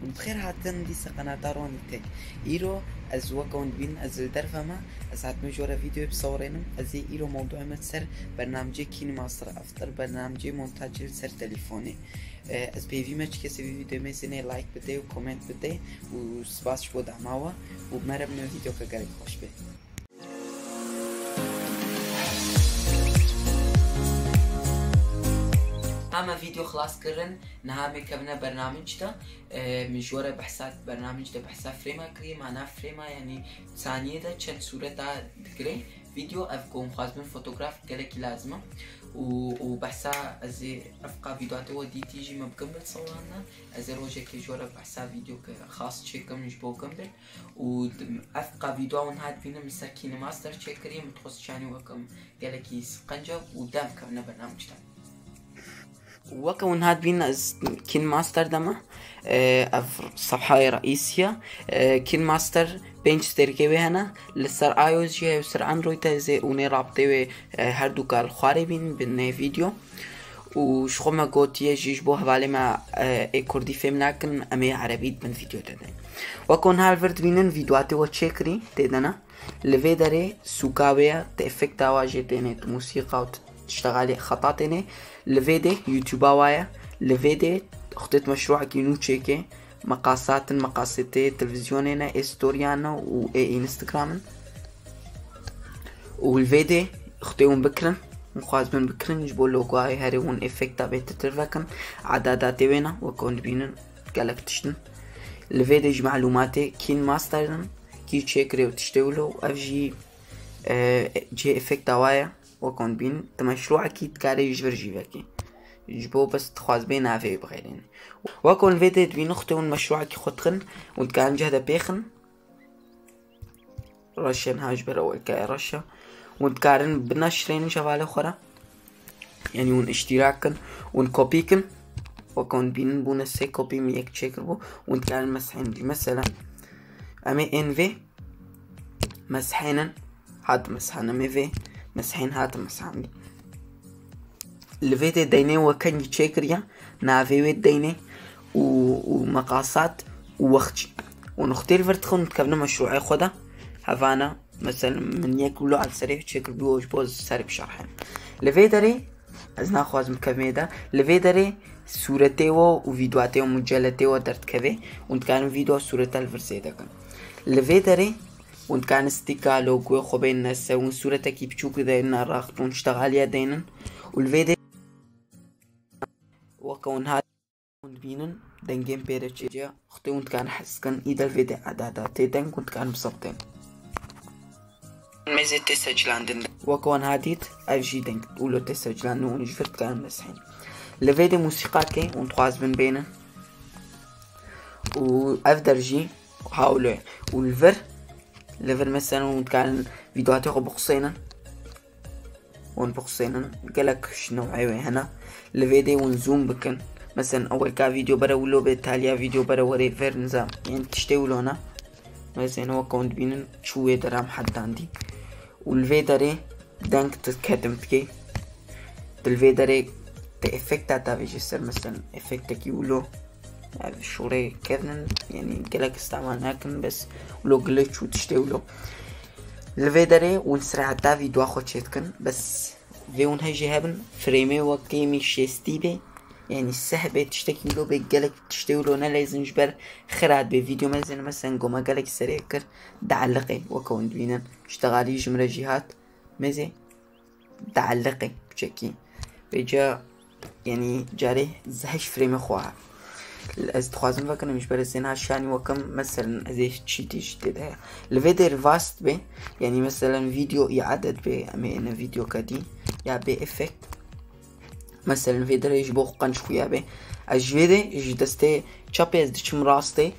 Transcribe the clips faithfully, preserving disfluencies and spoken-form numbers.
Bi xêr hatin dîsa qenata Ronnie Tech. Îro ez weke hûn dibînin ez li derve me, ez hatime ji we re vîdeoyê bisewirênim. Ez ê îro mewdûê me ser bernamecê KineMaster, eftir bernamecê montajê li ser telîfonê. E, ez bi hêvî me çi kesê vî vîdeoyê mêzênê like bide û comment bide û spas ji bo dema we û bi me re bine, vîdeoke gelek xweş be. Hema vîdeo xilas kirin, niha em ê kevine bernamij de. Em ji we re behsa bernamij de behsa frêma kiriye, mana frêma, yanî saniyê de çend sûreta digire. Vîdeo ev ku em xwazibin fotograf gelekî lazim e. Û, û behsa ez ê ev qa vîdeo te we dîtî jî me bikim bil sewran de. Ez ê rojekê ji we re behsa vîdeoke xas çêkim ji bo kim bil. Û dim-, ev qa vîdeo hûn hat bînin min ser KineMaster çêkirî, min dixwest çanî wekim gelekî siqenc e û dem kevne bernamij de. Weke hûn hat bînin ez KineMaster de me, e, ev sefhayê reîsî ye. E, KineMaster pênc stêrkê wê hene, li ser iOS jî heye û ser Android heye, ez ê hûn ê rabtê wê, e, her du ka li xwarê bînin, binê vîdeo. Û ji xwe me gotiye jî ji bo hevalê me, e, ê kurdî fêm nakin, em ê erebî di bin vîdeo de deyn. Wek hûn her vir dibînin, vîdyoa tê we çêkirî tê de ne. Li vê derê sûka wê ye, tu efekta wa jê tênê, tu musîqa û tu tiştexalê xeta tênê. Li vê dê YouTube-a wa ye. Li vê dê xwedê tu meşrûekî nû çêkê. Meqasatin, meqasetê televîzyonê ne, ê storiyan ne û ê Instagram in. Û li vê dê xwedê hûn bikirin, hûn xwazibin bikirin, ji bo logoyê herê hûn efekta bêtirtir vekin. Edadatê wê ne, wek hûn dibînin gelek tişt in. Li vê dê ji malûmatê KineMaster in, kî çêkirê û tiştê wilo, ev jî, e, cihê efekta wa ye, wek hûn dibînin, tu meşrûekî dikarê ji vir jî vekî. Ji bo bes dixwazibê navê wê bixêrînî. Wek hûn vê dê dibînin, xwedê hûn meşrûekî xwe dixin û dikarin cih de pêxin. Reşe niha ji ber ewilkaya reşe. Hûn dikarin bineşrênin ji hevalê xwe re. Yanî hûn îştîrak kin, hûn kopî kin. Wek hûn dibînin bûne sê kopî min yek çêkiribû. Hûn dikarin mesihên jî. Mesela, em ê ên vê mesihênin. Hat mesihên em ê vê mesihên hat mesihên. Li vê dê deynê we kengî çêkiriye, navê wê deynê û, û meqasat û wext jî. Û nuqtê li vir dixin û dikevine meşrûê xwe de. Hevana, mesela, min yek wilo ev serê çêkir bî û ji bo ser bişerhem. Li vê derê ez naxwazim kevmê de. Li vê derê sûretê we û vîdyoatê we, muceletê we derdikeve û dikarin vîdyo sûreta li vir zêde kin. Li vê derê Hûn dikarin stika logoyê xwe bênin ser, hûn sûretekî biçûk deynin raxt, hûn ştexaliye deynin û li vê dê weke hûn hat hûn dibînin dengên pê re çêciya xwedê hûn dikarin hez kin, î de li vê dê edada tê deng hûn dikarin bisewtên. Mêzê tê seclandin. Weke wan ha dît, ev jî deng ûlo tê seclandin, hûn ji vir dikarin mesihên. Li vê dê musîqakê hûn dixwazibin bênin û ev der jî Hawlo ye. Û li vir, li vir mesela hûn dikarin vîdyoatê xwe biqusênin. Hûn biqusênin. Gelek ji newê wê hene. Li vê dê hûn zoom bikin. Mesela ewilka vîdyo bere wilo bê, taliya vîdyo bere werê ver nizam. Yên tiştê wilo ne. Mesela weke hûn dibînin çû wê deram heddandî. Û li vê derê deng tu ketim dikê. Tu li vê derê te efekta davêjê ser, mesela efektekî wilo. Ev şûrê kevnin, yanî gelek îstemal nakin, bes wilo glitch û tiştê wilo. Li vê derê hûn sireta vîdyoa xwe çêdikin, bes vê hûn hejî hebin, frêmê wekî min şêstî bê, yanî seh bê, tiştekî wilo bê, gelek tiştê wilo neleyzin ji ber xira dibê vîdyo mezin, mesela goma gelek serê kir, dieliqê, weke hûn dibînin, ji texalî ji min re jî hat, mêzê dieliqê, piçekî. Vêca, yanî carê ez heşt frêmê xwe ha. Ez dixwazim vekirim, ji ber ez ê niha şanî wekim, meselen, ez ê çî tê jî tê de heye. Li vê dê rivast bê, yanî, meselen, vîdyo îade bê, em ê ne vîdyoke dî, ya bê efekt. Meselen, vê derê ji bo qenc xuya bê. Ez ji vê dê, ji destê çepê ez diçim rastê,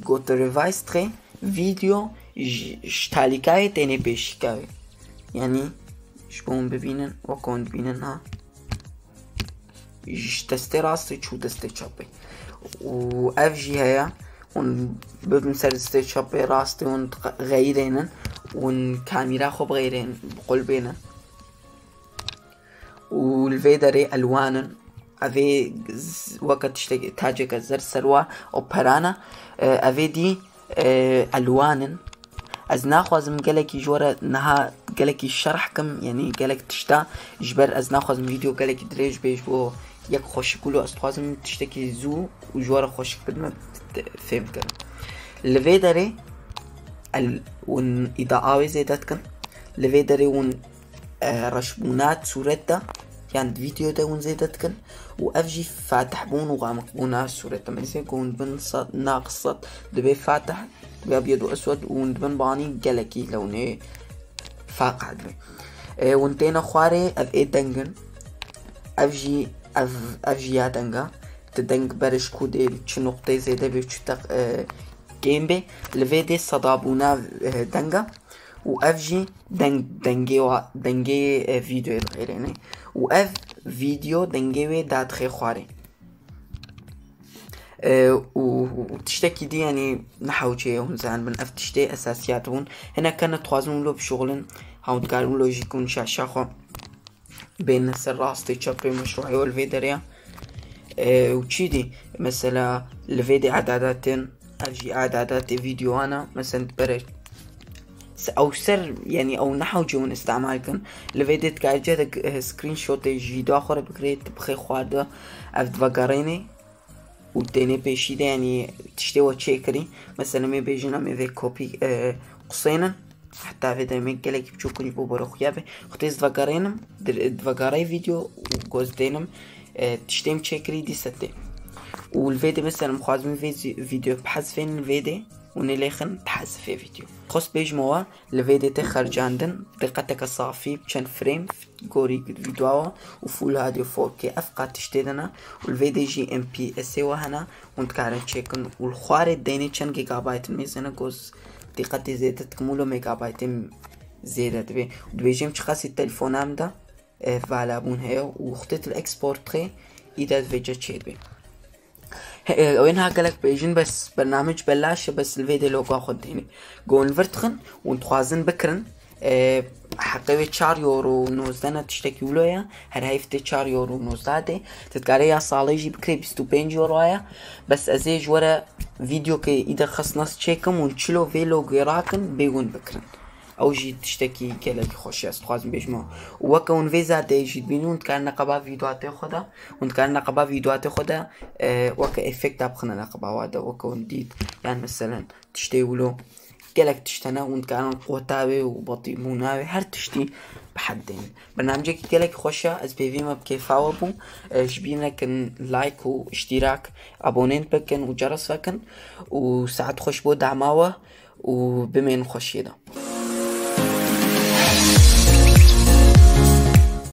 goto revise dixê, vîdyo ji, ji talîkayê tênê pêşîka wê. Yanî, ji bo hûn bibînin, wek hûn dibînin ha. Ji destê rastê çû destê çepê. Û ev jî heye, hûn bibin ser destê çepê rastê, hûn xeyirênin, hûn kamîra xwe bixeyirên, biqulbênin. Û li vê derê elwan in, Evê z-, weke tiştek taceke zer serwa û perana. E, evê dî, e, elwan in. Ez naxwazim gelekî ji we re niha gelekî şerh kim, yanî gelek tişta, ji ber ez naxwazim vîdeo gelekî dirêj bê ji bo yek xweşik wilo, ez dixwazim tiştekî zû û ji we re xweşik bidime, t-, fêm kirin. Li vê derê el-, hûn îdaa wê zêde dikin. Li vê derê hûn, e, reşbûna sûret de yan di vîdeo de hûn zêde dikin û ev jî fatihbûn û xamiqbûna sûret de. Mesela ku hûn dibin sed, naqis sed, dibê fatih, ya biyed û eswed û hûn dibin banî gelekî lewnê faqih dibe. E, hûn têne xwarê, ev ê deng in. Ev jî, ev, ev jî ya denga. Ti deng berê ji ku dê çi nuqteyê zêde bê, çi teq-, e, kêm bê. Li vê dê sedabûna, e, denga. Û ev jî deng, dengê wa, dengê, e, vîdeoyê dixêrêne. Û ev vîdeo dengê wê dadixê xwarê. E, û, û tiştekî dî, yanî nehewce ye hûn zanibin, ev tiştê esasiyat bûn. Hinek hene dixwazin wilo bişuxulin, ha hûn dikarin wilo jî kun şaşa xwe bêne ser rastê çepê meşruhê wê li vê derê ya. E, û çî dî, mesela li vê dê edadatên, ev jî edadatê vîdeoana, mesela bere s-, ew ser, yanî ew nehewce hûn îstemal kin. Li vê dê dikare cedek, e, screenshotê ji vîdeoya xwe re bigirê, tu bixê xwarde, ev divegerênê û tênê pêşî de, yanî tiştê we çêkirî. Mesela me bêjin em ê vê kopî, e, qusênin. Heta vê demê gelekî biçûk in ji bo boro xuya be. Xwe tê ez divegerênim, dir-, divegerê vîdeo û goz dênim, e, tiştê min çêkirî dîse tê. Û li vê dê mesela em xwazim vê zî-, vîdeo bihezfênin vê dê û nê lêxin dihezifê vîdeo. Xwest bêjim we, li vê dê tê xercandin, diqeteke safî, çend frame, gorî vîdeoa û Full H D four K, ev qat tiştê de ne û li vê dê jî M P S ê we hene, hûn dikarin çêkin û li xwarê deynê çend gigabayt in mêzene, goz diqetê zêde dikim wilo megabaytê zêde dibe. Û dibêjim çiqasî telefona min de, e, valabûn heye û wextê tu li export dixê, îde divêce çêdibe. He, e, wê niha gelek bêjin, bes bernamec belaş e, bes li vê dê loga xwe dêne. Gon vir dixin û dixwazin bikirin, e, heqê wê çar euro û nozdeh ne, tiştekî wilo ye, her heyf tê çar euro û nozdeh dê. Tu dikarê ya salê jî bikirê bîst û pênc euro ye, bes ez ê ji we re vîdeokê îde xist nas çêkim û çilo vê logê rakin bê hûn bikirin. Ew jî tiştekî gelekî xweş e, ez dixwazim bêjim. Û weke hûn vê zadeyê jî dibînin, hûn dikarin neqeba vîdeoatê xwe de, hûn dikarin neqeba vîdeoatê xwe de, e, weke efekta bixine neqeba wa de, weke hûn dît, yan meselen tiştê wilo. Gelek tişt hene, hûn dikarin qota wê û batîbûna wê, her tiştî bi hed dênin. Bernamecekî gelekî xweş e, ez pêvî me bi kêfa we bûm. E, ji bîr nekin like û îştîrak, abonên bikin û ceres vekin û saet xweş bo dema we û bimên xweşiyê de.